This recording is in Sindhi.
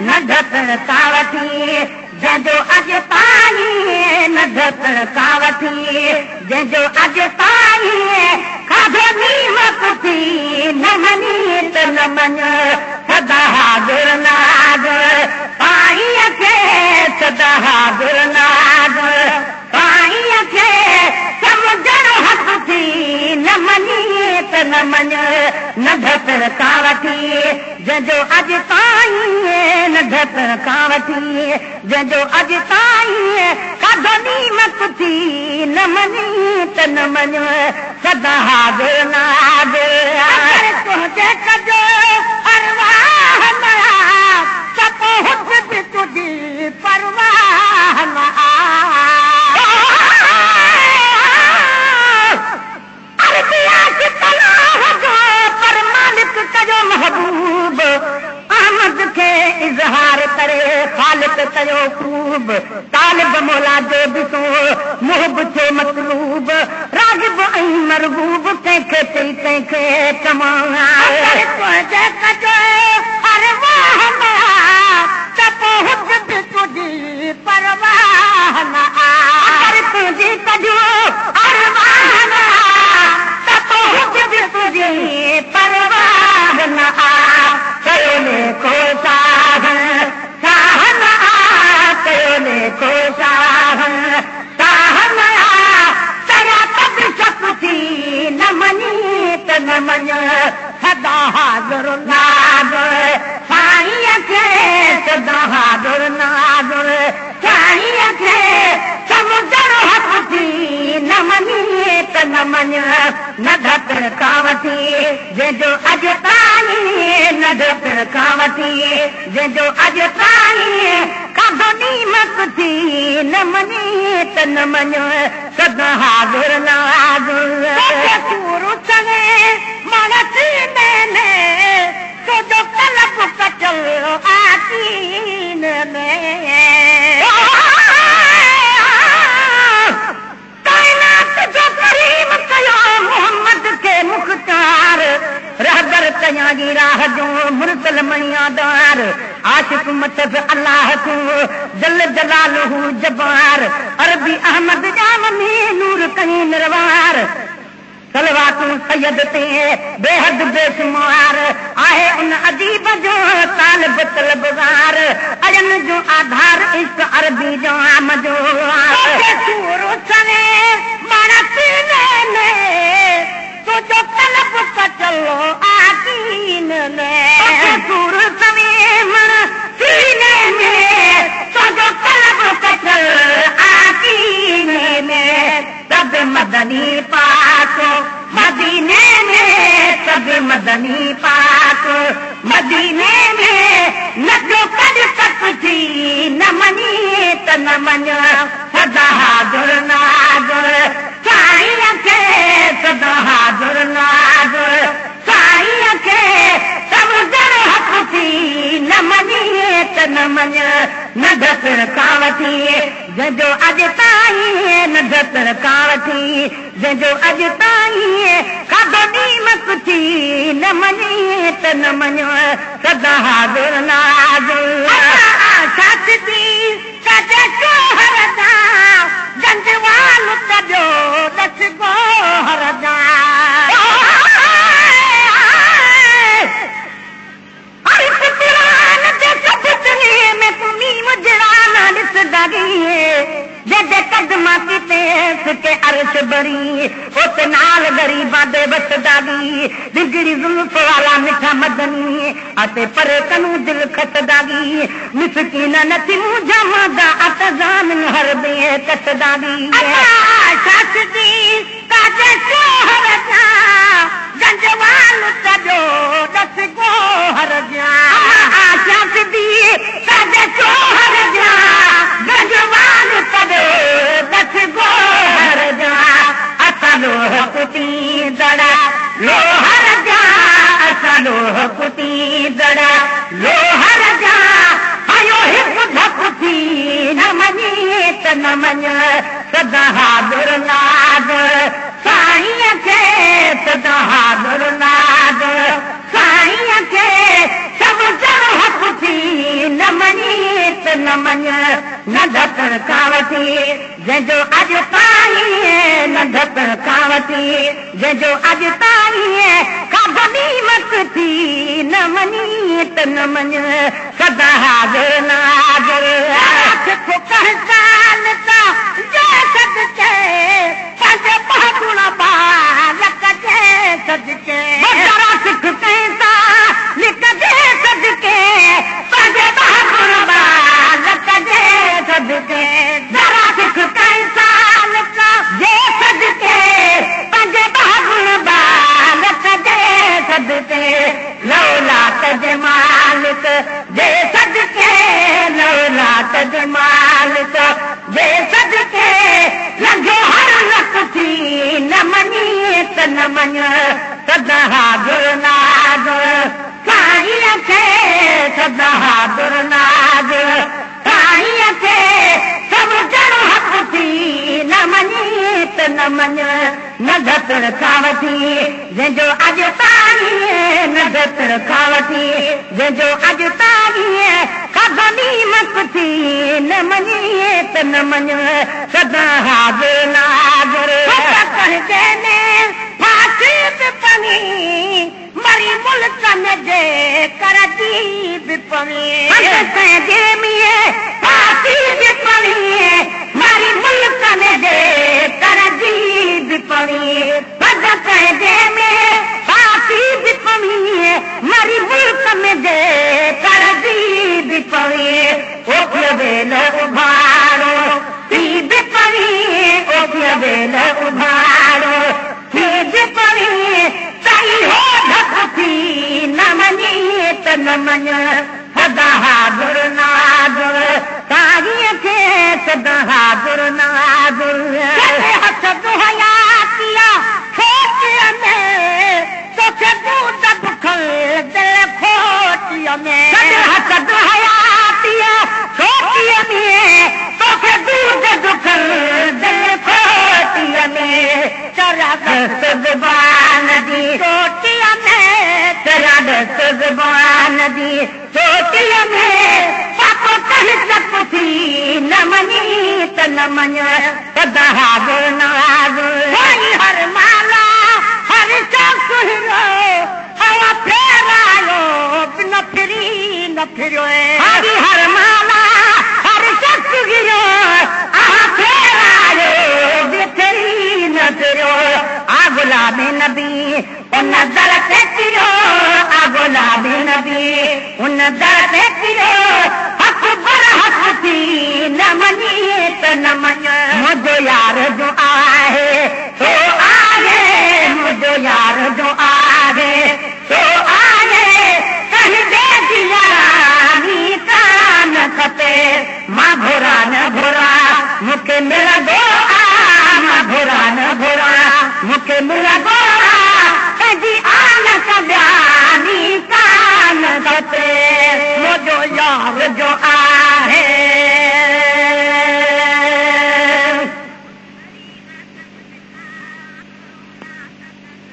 ننڍپڻ کان وٺي، جنهن جو اڄ تائين ننڍپڻ کان وٺي، جنهن جو اڄ تائين کاڌو نيمڪ ٿي، نه مڃين ته نه مڃ، سدا حاضر ناظر سائينء کي، سدا حاضر ناظر سائينء کي، سمجهڻ حق ٿي، نه مڃين ته نه مڃ، ننڍپڻ کان وٺي، جنهن جو اڄ تائين ننڍپڻ کان وٺي، جنهن جو اڄ تائين کاڌو نيمڪ ٿي، نه مڃين ته نه مڃ، سدا حاضر ناظر. اگر تنهنجي ڪجو ارواح نه آ، ته پوء هت به تنهنجي پرواهه نه آ. عربيات تلاهه جو پر مالڪ ڪيو محبوب احمد کي اظهار ڪري خالق ڪيو خوب طالب مولا جو به سو محب ٿيو مطلوب راغب ۽ مرغوب ڪنهن کي چئي ڪنهن کي چوان. اگر تنهنجي ڪجو ارواح نه آ ته پوء هت به تنهنجي پرواهه نه آ. اگر تنهنجي ڪجو ارواح نه آ ته پوء هت به تنهنجي پرواهه نه آ. ڪيو ليکو ساهه ساهه نه آ ڪيو ليکو ساهه ساهه نه آ تريا ته به شڪ ٿي نه مڃين ته نه مڃ سدا حاضر ناظر سائينء کي سدا حاضر ناظر سائينء کي سمجهڻ حق ٿي نه مڃين ته نه مڃ ننڍپڻ کان وٺي جنهن جو اڄ تائين ننڍپڻ کان وٺي جنهن جو اڄ تائين کاڌو نيمڪ ٿي نه مڃين ته نه مڃ سدا حاضر ناظر. توکي سور سوين مڻ سيني ۾، تنهنجو قلب ڪٽيل آ ڪين ۾. ڪائنات جو ڪريم ڪيو محمد کي مختار، رهبر ڪيائين راهه جو مرسل مڻيادار، عاشق مٿس الله ٿيو جل جلاله جبار، عربي احمد ڄام ۾ نور ڪئين نروار. صلواتون سيد تي بيحد بيشمار، آهي ان اديب جو طالب طلبگار، اڙين جو آڌار عشق عربي جو عام جو. توکي سور سوين مڻ سيني ۾، تنهنجو قلب ڪچل آ ڪين ۾. توکي سور سوين مڻ سيني ۾، تنهنجو قلب ڪچل آ ڪين ۾. سڀ مدني پاڪ مديني ۾، سڀ مدني پاڪ مديني ۾، نه ٿيو ڪڏ ڪپ ٿي، نه مڃين ته نه مڃ، سدا حاضر ناظر سائينء کي، سدا حاضر ناظر سائينء کي، سمجهڻ حق ٿي، نه مڃين ته نه مڃ، ننڍپڻ کان وٺي. جنهن جو اڄ تائين ننڍپڻ کان وٺي، جنهن جو اڄ تائين کاڌو نيمڪ ٿي، نه مڃين ته نه مڃ، سدا حاضر ناظر. ادا آشا ٿي ڪجي شوهر جا، گنجوال ڪڍيو ڏس گوهر جا. هر قرآن جي سڀ سني ۾ تون ميم جهڙا نه ڏسندا گيهه، جنهن جي قدما ڪيتي سڪي عرش بري، ات نال غريبان the وسدا گي، ڊگهڙي زلف والا مٺا مدني، اتي پري ڪنون دل کسدا گي، مسڪين نه ٿي منهنجا ماندا، ات ضامن هر بي ڪسدا گي. ادا شاش جي ڪاجي شوهر جا، گنجوال ڪڍيو ڏس گوهر جا. اما آشا سڌي ڪاجي شوهر جا، گنجوال ڪڍيو ڏس گوهر جا. اسان لوهه ڪٽيندڙ لوهر جا، اسان لوهه ڪٽيندڙ لوهر جا. هنيو هڪ ڌڪ ٿي نه مڃين ته نه مڃ، سدا حاضر ناظر سائينء کي، سدا حاضر ناظر. جنهن جو اڄ تائين ننڍپڻ کان وٺي، جنهن جو اڄ تائين ڪا غنيمت ٿي، نه مڃين ته نه مڃ، سدا حاضر ناظر. سک ڪنهن سال تان جي صدقي، پنهنجي ٻهڳڻ ٻالڪ جي صدقي. ذرا سک ڪنهن سالڪ جي صدقي، پنهنجي ٻهڳڻ ٻالڪ جي صدقي. ذرا سک ڪنهن سالڪ جي صدقي، پنهنجي ٻهڳڻ ٻالڪ جي صدقي. لولا تج مالڪ جي صدقي، لولا تج مالڪ جي صدقي، لنگهيو هر لک ٿي، نه مڃين ته نه مڃ، سدا حاضر ناظر سائينء کي، سدا حاضر ناظر سائينء کي، سمجهڻ حق ٿي، نه مڃين ته نه مڃ. ننڍپڻ کان وٺي جنهن جو اڄ تائين، ننڍپڻ کان وٺي جنهن جو اڄ تائين ڪا غنيمت ٿي، نه مڃين ته نه مڃ، سدا حاضر ناظر. ڪنهن جي ۾ ڦاسي به پوين، مري ملڪ ۾ جي ڪر جي به پوين. ڪنهن جي ۾ ڦاسي به پوين، مري ملڪ ۾ جي ڪر جي به پوين. ڪنهن جي ۾ ڦاسي به پوين، مري ملڪ ۾ جي ڪر جي به پوين. اوکيء ويل اڀارو ٿي به پوين، اوکيء ويل اڀارو ٿي به پوين، ته اهو ڌڪ ٿي، نه مڃين ته نه مڃ، سدا حاضر ناظر سائينء کي، سدا حاضر ناظر. جڏهن هٿ حياتيء کوٽيء ۾، توکي بوند بکل دل کوٽيء ۾. جڏهن هٿ حياتيء کوٽيء ۾، توکي بوند بکل دل کوٽيء ۾. چرٻت زبان جي چوٽيء ۾، چرٻت زبان جي چوٽيء ۾، پاپو ڪنهن چپ ٿي، نه مڃين ته نه مڃ، سدا حاضر ناظر. سائين هر مالا هر شخص هيرو، اوهان ڦيرايو به نه ڦري نه ڦريو. سائين هر مالا هر شخص هيرو، اوهان ڦيرايو به ڦري نه ڦريو. آ غلام نبي ان در تي ڪريو، آ غلام نبي ان در.